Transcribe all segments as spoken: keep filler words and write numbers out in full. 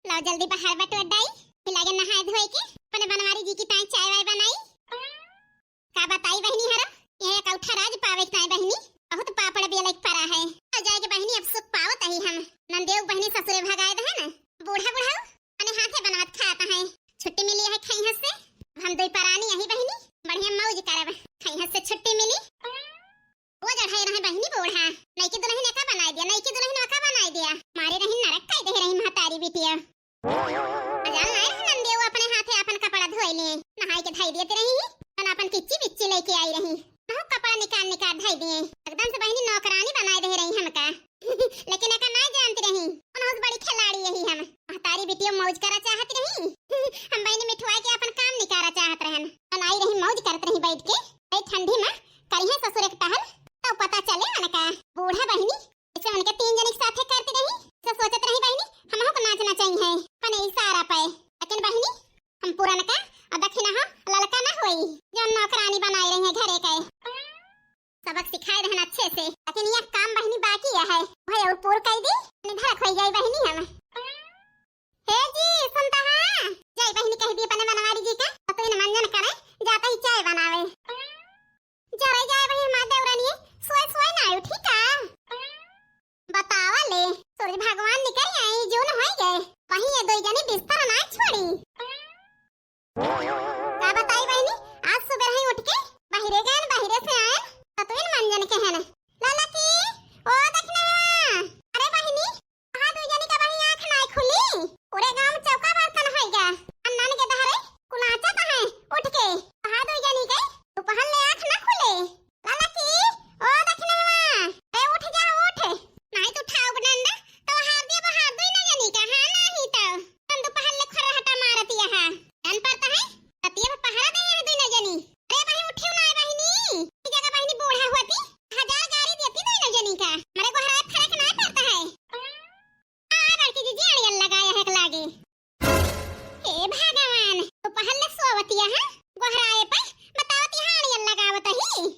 लाओ जल्दी बाहर बटोर डाई, फिर लागे नहाए धोए के, अपने बनवारी जी की ताई चाय वाय बनाई। का बताई बहिनी हरा, ये एक औठा राज पावे के ताई बहिनी, बहुत पापड़ बेले के परा है। आ जाए के बहिनी, अब सुख पावत ही हम। नंदेव बहिनी ससुरे भगाए दे है ना, बूढ़ा बूढ़ा अपने हाथे बनावत खात है। छुट्टी मिली है खैहस से, हम दुई परानी यही बहिनी, बढ़िया मौज करब। खैहस से छुट्टी मिली। वो जढ़ाई रहे बहिनी बूढ़ा, नई की दुल्हन का बनाई दिया, नई की दुल्हन का बनाई दिया। मारे रही नरक कई दे रही महतारी बिटिया। मजाल नाय रहे नंदे, वो अपने हाथे अपन कपड़ा धोए ले, नहाई के धई देते रही, अपन अपन किच्ची बिच्ची लेके आई रही। महू कपड़ा निकाल निकाल धई दिए, एकदम से बहिनी नौकरानी बनाए दे रही हमका। लेकिन एका नाय जानती रही, उनहु से बड़ी खिलाड़ी यही हम। महतारी बिटिया मौज करा चाहत रही, हम बहिनी मिठुआ के अपन काम निकारा चाहत रहन। बनाई रही मौज करत रही बैठ के, ए ठंडी में करिहे ससुर एक टहल, तब पता चले उनका। बूढ़ा बहिनी, जैसे उनके तीन जने के साथे करती रही, तो सोचत रही बहिनी, हमहू को नाचना चाहिए, अपने इशारा पे। लेकिन बहिनी, हम पुरनका और दक्षिणा हो, ललका ना होई, जो नौकरानी बनाए रही है घरे के। सबक सिखाए रहन अच्छे से, लेकिन यह काम बहिनी बाकी है, वह और पूर कर दी, निधरक हो जाई बहिनी हम। हे जी, सुनता है? जाई बहिनी कह दी अपने बनवारी जी का, तो इन मंजन करे, जाता ही चाय बनावे। जरे जाए वही हमार देवरानी, सोए सोए ना उठी का? बतावा ले, सूरज भगवान निकल आए, जून होई गए, वही ये दो जनी बिस्तर ना छोड़ी। का बताई बहिनी, आज सुबह ही उठ के बाहरे गए, बाहरे से आए, तो तू इन मंजन के है ना, लाला की, ओ दखना, अरे बहिनी, कहा दुई जनी का बही आँख नाय खुली? पूरे गाँव में चौका बर्तन होइगा। अन्नन के दहरे कुनाचत है उठ के। कहा दुई जनी के दोपहर ले आँख ना खुले। लाला की, ओ दखिनवा, ए उठ जा उठ। नाय तू ठाव डंडा, तो हार दे बहार दुई ना जनी का, हाँ नाही तो। हम दोपहर ले खरहटा मारत यहाँ। जान पड़ता है, ततिया पे पहरा दे यहाँ दुई ना जनी। अरे बही उठियो ना बहिनी, ई जगह बहिनी बूढ़ा हुआ थी, हजार गारी देती दुई ना जनी का। मरे गोहराए फर्क ना पड़ता है। आ बड़की जीजी अड़ियल लगाए है लागे। हे भगवान, तो पहले सोवतिया है, गोहराए पे बतावती है अड़ियल लगावत ही।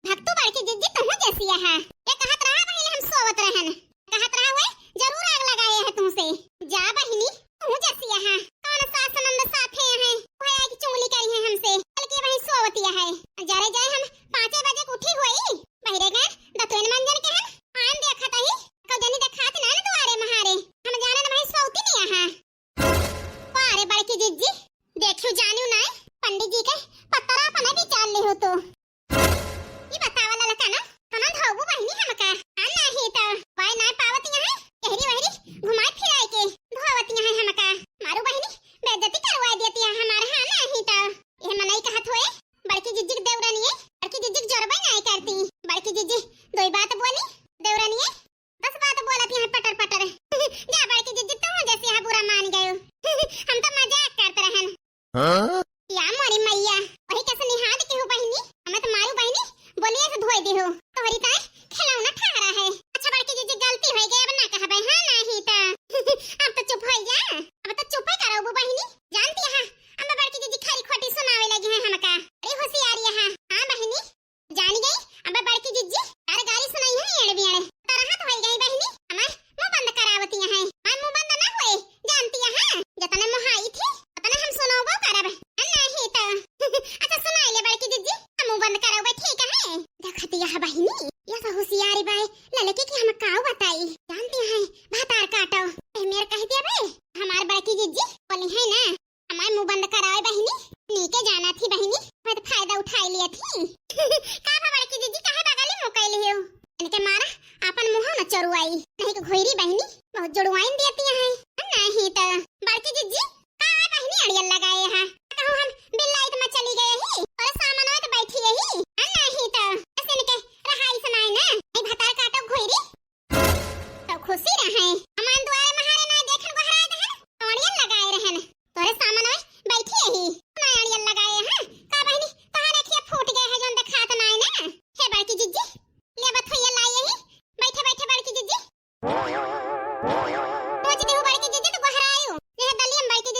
भक्तू बड़की जीजी तुहू जैसी है। ये कहत रहा पहले हम सोवत रहन। कहत रहा हुए जरूर आग लगाए है तुमसे। जा बहिनी, तुहू जैसी है। कौन सास नंद साथे है, वह आके चुगली करी है हमसे। बल्कि वही सोवतिया है। जरे जाए हम पाँचे बजे के उठी हुई। बहिरे गए, दतुन मंजन के हम। आन देखत ही, कौ जनी देखात ना न दुआरे महारे। हम जाने न भाई सौती नहीं आहा। अरे बड़की जिज्जी, देखियो जानियो नाय, पंडित जी के पतरा अपने विचार ले हो तो। ई बतावा ललका ना, कना धोबू बहिनी हमका? आ नाही तो, वाय नाय पावत यहाँ, एहरी वहरी घुमाए फिराए के धोवत यहाँ हमका। मारू बहिनी, बेइज्जती करवाए देती है हमार, हाँ नाही तो। ये मनई कहत होए, बड़की जिज्जी के देवरानी है, बड़की जिज्जी के जोरबे नाय करती। बड़की जिज्जी, दोई बात बोली, देवरानी है, दस बात बोलत यहाँ पटर पटर। जा बड़की जिज्जी, तू जैसे यहाँ बुरा मान गयो। हम तो मजाक करत रहन। हाँ? या मोरी मैया, वही कैसे निहाद के हो बहिनी, हमें तो मारू बहिनी, बोलिए से धोए दे हो। तोहरी ताय खिलौना ठहरा है। अच्छा बड़की जिज्जी, गलती हो गई, अब ना कहबे, हाँ नाही तो। अब तो चुप हो जा, अब तो चुपे करो बहिनी। जानती है, अब बड़की जिज्जी खरी खोटी सुनावे लगी है हमका। अरे होशियारी है, हाँ बहिनी। जानी गई, अबे बड़की जिज्जी, अरे गारी सुनाई है एड़ बियाड़े। तरहत होई गई बहिनी, हमार मुंह बंद करावती है। हमार मुंह बंद ना होए, जानती है, जतने मुहाई थी, उतने हम सुनाबो करब। नहीं तो, अच्छा सुनाई ले बड़की जिज्जी, हम मुंह बंद कराबे, ठीक है। देखती है बहिनी, ये तो होशियारी बाय, ललकी की हम काऊ बताई। जानती है, भातार काटो। ए मेर कह दिया बे, हमार बड़की जिज्जी बोली है ना, हमार मुंह बंद करावे बहिनी, नीके जाना थी बहिनी, बहुत फायदा उठाई लिया थी। का भा बड़की जिज्जी, काहे बगली मुँह कैली हो? इनके मारा आपन मुँह न चोरुआई, नहीं तो घोयरी बहिनी बहुत जुड़वाइन देती है। नहीं तो बड़की जिज्जी, का है बहिनी अड़ियल लगाए है? कहूँ हम बिल्लाइत में चली गए ही और सामान में तो बैठी यही। नहीं तो बस इनके रहाई सुनाए ना, नहीं भतार काटो घोयरी। तो खुशी रहे। हमान दुआरे महारे ना देखन गोहराए दहन, तो अड़ियल लगाए रहन। तोरे सामने बैठी यही, ना अड़ियल लगाए हैं। का बहिनी, तोहरे अखिया फूट गए है, जोन देखात ना है ना? हे बड़की जिज्जी, ले बथुइया लाई यही, बैठे बैठे बड़की जिज्जी। पूछ दी हूँ बड़की जिज्जी, तो गोहरायु। यह दलियम बड़की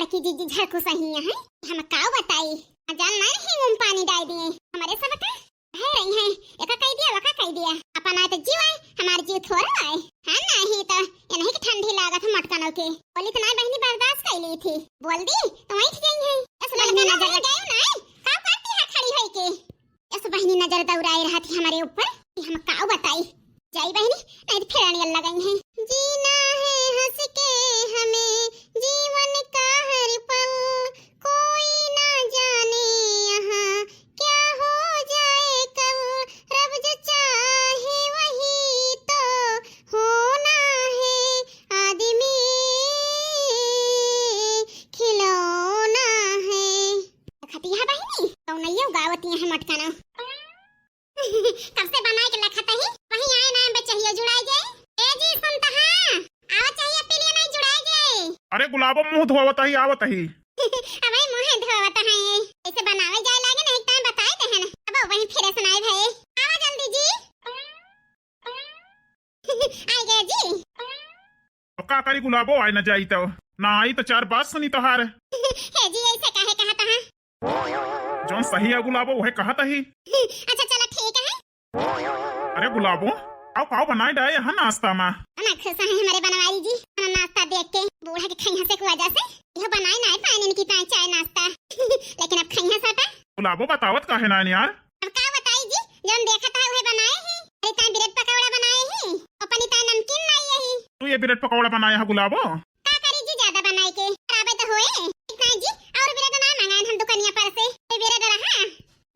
कि जिज्जी झरकू सही है, हम काव बताई। जान ना रही उम पानी डाल दिए हमरे सब का। है रही है, एका कह दिया, वका कह दिया। अपन आए तो जीव आए, हमार जीव थोड़ा आए। हाँ, नहीं तो ये नहीं कि ठंडी लागत है मटकनों के। बोली तो ना बहनी बर्दाश्त कर ली थी। बोल दी तो वहीं गई है। बस लड़का ना नजर गए ना, का करती है खड़ी होई के? यस बहिनी नजर दौड़ाए रहत ही हमरे ऊपर कि हम काव बताई। जाई बहिनी, नहीं तो फिर अड़ियल लगई हैं। जीना है हंस के हमें, जीवन का हर पल, कोई ना जाने यहाँ क्या हो जाए कल। रब जो चाहे वही तो होना है, आदमी खिलौना है। खतिया बहिनी, कौनैया गावतिया है मटकाना। कब से बनाए के लखत ही, वहीं आए ना बचहिया जुड़ाई जाए। ए जी, सुनता है? आवा चाहिए पीलिया नहीं जुड़ाई जाए। अरे गुलाबो, मुंह धोवत ही, आवत ही। अबे मुंह धोवत है, ऐसे बनावे जाए लागे नहीं, टाइम बताए दे है ना। अब वहीं फिर सुनाए भाई, आवा जल्दी जी। आई गए जी। अब का करी गुलाबो, आए न जाई तो? ना आई तो चार बात सुनी तोहार। हे जी, ऐसे काहे कहत हैं? जौन सही है गुलाबो, वह कहत ही। अच्छा चला ठीक है। अरे गुलाबो, आओ काव बनाए डाए यहाँ नाश्ता मा। ना खुश है हमारे बनवारी जी, हमारा नाश्ता देख के। बूढ़ा के खैहा से की वजह से यह बनाए ना पाए इनकी ताई चाय नाश्ता। लेकिन अब खैहा सटा। गुलाबो बतावत काहे ना यार? अब का बताई जी, जौन देखत है वह बनाए ही। अरे ताई ब्रेड पकौड़ा बनाए ही, अपनी ताई नमकीन लाई यही। तू ये ब्रेड पकौड़ा बनाया है गुलाबो? का करी जी ज्यादा बनाए के, खराबे तो होए। ताई जी और ब्रेड ना मंगाए हम दुकानिया पर से, ये ब्रेड रहा।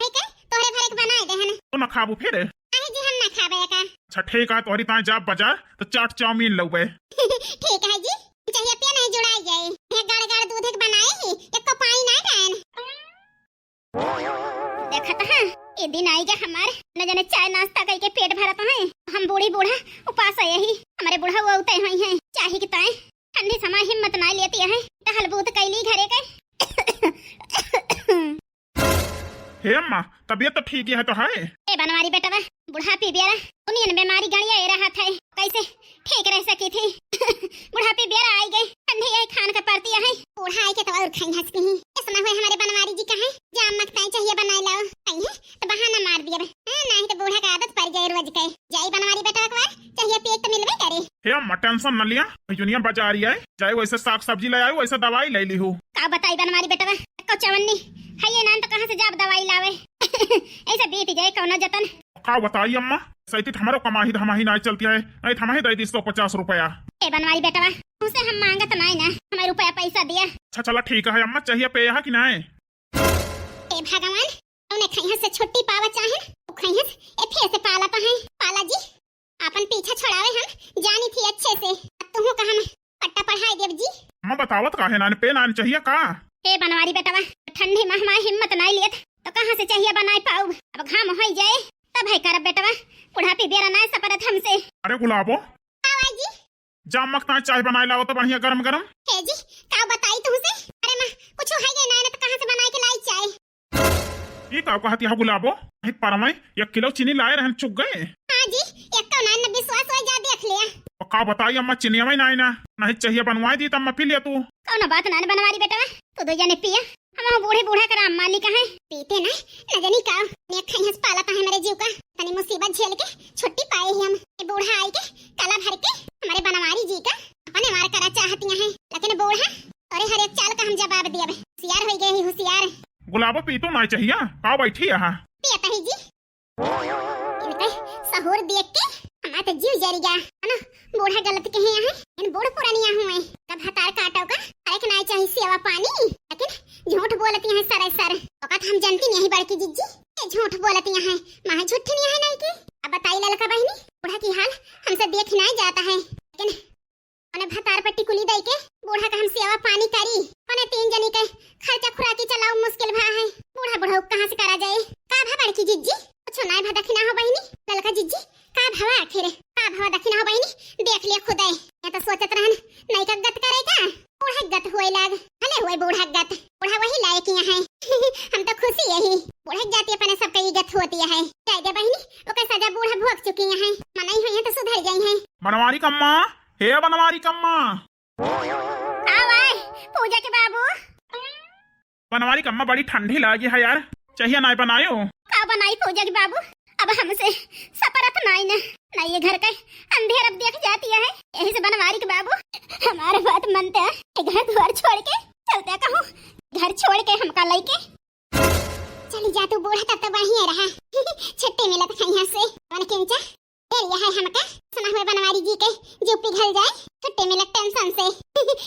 ठीक है, तोहरे भरे के बनाए दे हन। तू ना खाबू फिर? नहीं जी हम ना खाबे का। अच्छा ठीक है, तोहरी ताई जाब बाजार तो चाट चाउमीन लउबे। ठीक है जी, चाहिए पिया नहीं जुड़ाई जाए। ये गाढ़ गाढ़ दूध एक बनाए ही, एक को पानी ना डायन। देखत है, ये दिन आई गया हमार, न जाने चाय नाश्ता करके पेट भरत है। हम बूढ़ी बूढ़ा उपास है यही, हमारे बूढ़ा वो उते हुई है, चाहे कि ताए ठंडी समय हिम्मत ना लेती है, टहल बूत कैली घरे के। हे अम्मा, तबीयत तो ठीक है तो है? ए बनवारी बेटवा, बुढ़ापी बेरा दुनियन बीमारी गणिया ए रहत है, कैसे ठीक रह सकी थी? बुढ़ापी बेरा आई गई, ठंडी आई खान का परती है। बूढ़ा आई के तो और खाई हंस कहीं। इस समय हुए हमारे बनवारी जी कहे, जा अम्मा के ताई चाहिए बनाए लाओ। कहीं तो बहाना मार दिया। हाँ, नहीं तो बूढ़ा का आदत पड़ गई रोज के। जाई बनवारी बेटवा के बार, चाहिए पिए तो मिलबे करे। हे अम्मा, टेंशन न लिया, दुनिया बाजारी आए, जाए वैसे साग सब्जी ले आए, वैसे दवाई ले ली हो। का बताई बनवारी बेटवा, को चवन्नी है ये नान तो कहाँ से जाब दवाई लावे? ऐसे बीत जाए कौनो जतन। का बताई अम्मा, सैती हमारो कमाही धमाही नाई चलती है, नहीं तो हमाही दे दी सौ पचास रुपया। ए बनवारी बेटवा, तुमसे हम मांगत नाई ना, हमारे रुपया पैसा दिया। अच्छा चला ठीक है अम्मा, चाहिए पे यहाँ कि नाई? ए भगवान, उन्हें खैहस से छुट्टी पावा चाहे, तो खैहस ए फेर से पाला पाए। पाला जी, अपन पीछा छोड़ावे हम जानी थी अच्छे से। अब तुहू का हम पट्टा पढ़ाई देब जी। अम्मा बतावत काहे नान, पे नान चाहिए का? ए बनवारी बेटवा, ठंडी महमा हिम्मत नाई लेत, तो कहाँ से चाहिए बनाए पाउब? अब घाम होई जाए, तब है करब बेटवा, बुढ़ापी बेरा नाई सपरत हमसे। अरे गुलाबो। का बाई जी? जा अम्मा के ताई चाय बनाए लाओ तो बढ़िया गरम गरम। हे जी, का बताई तुमसे? अरे माँ, कुछ है ये ना, ना तो कहाँ से बनाए के लाई चाय? ई का कहती है गुलाबो? नहीं परमय, एक किलो चीनी लाए रहन, चुक गए। हाँ जी, एक तो ना, ना विश्वास हो जा, देख लिया। और का बताई अम्मा, चीनी में ना, ना, नहीं चाहिए बनवाए दी तब मैं पी लिया तू। कौनो बात ना बनवारी बेटवा, तू दो जने पिया। हम बूढ़े बूढ़ा का राम मालिक हैं। पीते ना, न जानी का, ने खैहस पाला पाए हमारे जीव का। तनी मुसीबत झेल के छुट्टी पाए ही हम। ये बूढ़ा आई के कला भर के हमारे बनवारी जी का अपने मार करा चाहती हैं। लेकिन बूढ़ा, अरे हर एक चाल का हम जवाब दियब। होशियार हो गए ही होशियार। गुलाबो पीतो ना चाहिए, का बैठी यहाँ? पियत ही जी। इनके सहूर देख के हमार तो जीव जरि गया, है ना? बूढ़ा गलत कहे हैं, इन बूढ़ पुरानिया हुए। कब हतार काटो का, अरे के नाई चाही सेवा पानी, लेकिन झूठ बोलती हैं सर सर। ओका तो हम जनती नहीं बड़की जिज्जी, ये झूठ बोलती हैं, माँ झूठी नहीं है नहीं की। अब बताई ललका बहिनी, बूढ़ा की हाल हमसे देख नहीं जाता है, लेकिन उन्हें भतार पट्टी कुली दई के बूढ़ा का हम सेवा पानी करी। उन्हें तीन जनी के खर्चा खुराकी चलाओ मुश्किल भा है। बूढ़ा बुढ़ऊ कहाँ से करा जाए? का भा बड़की जिज्जी? कुछ नाय भा दखिना हो बहिनी? ललका जिज्जी, का भवा आखिर? का भवा दखिना हो बहिनी? देख लिया खुदे। या तो सोचत रहन, नई का गत करे का? बूढ़ा गत हुए लाग। भले हुए बूढ़ा गत। बूढ़ा वही लायक यहाँ है। हम तो खुशी यही। बूढ़ा जाति अपने सबके इज्जत होती है। जाए दे बहिनी, ओकर सजा बूढ़ा भोग चुकी है। मनई हुई है तो सुधर जाई है। मनवारी कम्मा, हे बनवारी कम्मा। का भाई, पूजा के बाबू। बनवारी के अम्मा, बड़ी ठंडी लागी है यार, चाहिया नाय बनायो? का बनाई पूजा के बाबू, अब हमसे सपरत नाय ना, ना ये घर के अंधेर अब देख जाती है, यही से बनवारी के बाबू हमारे बात मनते हैं, ये घर द्वार छोड़ के चलते कहूँ, घर छोड़ के हमका लइके। चली जा तू बूढ़ा, तब तो बढ़िया रहा। छुट्टी मिलत है यहाँ से। कौन किंचा? फिर यह है हमका सुना हुए बनवारी जी के जो पिघल जाए, छुट्टी मिलत टेंशन से।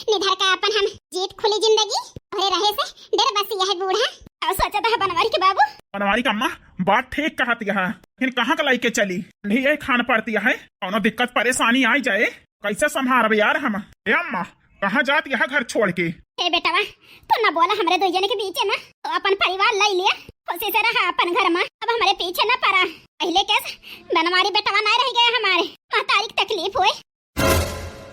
निधर का अपन हम जीत खुली जिंदगी, अरे रहे से डर बस यह बूढ़ा। और सोचा था बनवारी के बाबू। बनवारी का अम्मा, बात ठीक कहत यह, लेकिन कहाँ का लइके चली? नहीं, ये खान पड़ती है, कौनो दिक्कत परेशानी आई जाए, कैसे संभारब यार हम? ए अम्मा, कहाँ जात यह घर छोड़ के? ए बेटवा, तू ना बोला हमरे दो जने के बीच में, तो अपन परिवार लई लिया, खुशी से रहा अपन घर में, अब हमरे पीछे ना पड़ा। पहले कैसे बनवारी बेटवा ना रह गया हमारे, महतारी की तकलीफ हुए,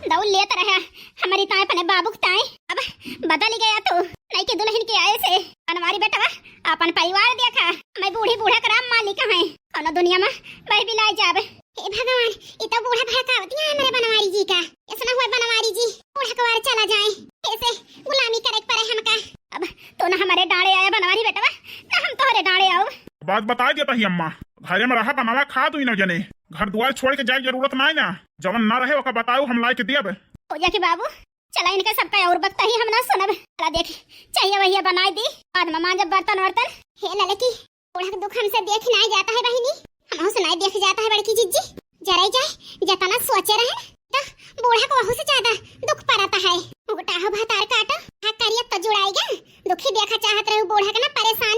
दौड़ लेत रहे हमारी ताए अपने बाबू के ताए, अब बदल गया तू, नई के दुल्हन के आए से। बनवारी बेटवा, अपन परिवार देखा, मैं बूढ़ी बूढ़ा के राम मालिक हैं, कौनो दुनिया में वही बिलाई जाब। हे भगवान, ई तो बूढ़ा भड़कावतिया है हमरे बनवारी जी का। ऐसा ना हुआ बनवारी जी, बूढ़ा कवार चला जाए, ऐसे गुलामी करे के पड़े हमका। अब तो ना हमारे डांड़े आया बनवारी बेटवा, ना हम तोहरे डांड़े आओ। बात बताई देता ही अम्मा, घरे में रहा बनावा खा दुइनो जने, घर दुआर छोड़ के जाए के जरूरत नाय ना, जवन ना रहे ओका बताऊ हम लाए के दियब। पूजा के बाबू, चला इनका सबका और बकता ही हम ना सुनब, चला देख चाहिया वहिया बनाई दी, बाद में मांजब बर्तन वर्तन। हे ललकी, बूढ़ा के दुख हमसे देख नाय जाता है बहिनी, हमहू से नाय देख जाता है बड़की जिज्जी। जरे जाए, जतना सोचे रहे ना, तो बूढ़ा को वहू से ज्यादा दुख पड़ता है। उगटा हो भतार काटो, हा करिया तो जुड़ाई गया। दुखी देखा चाहत रहे बूढ़ा के ना परेशान।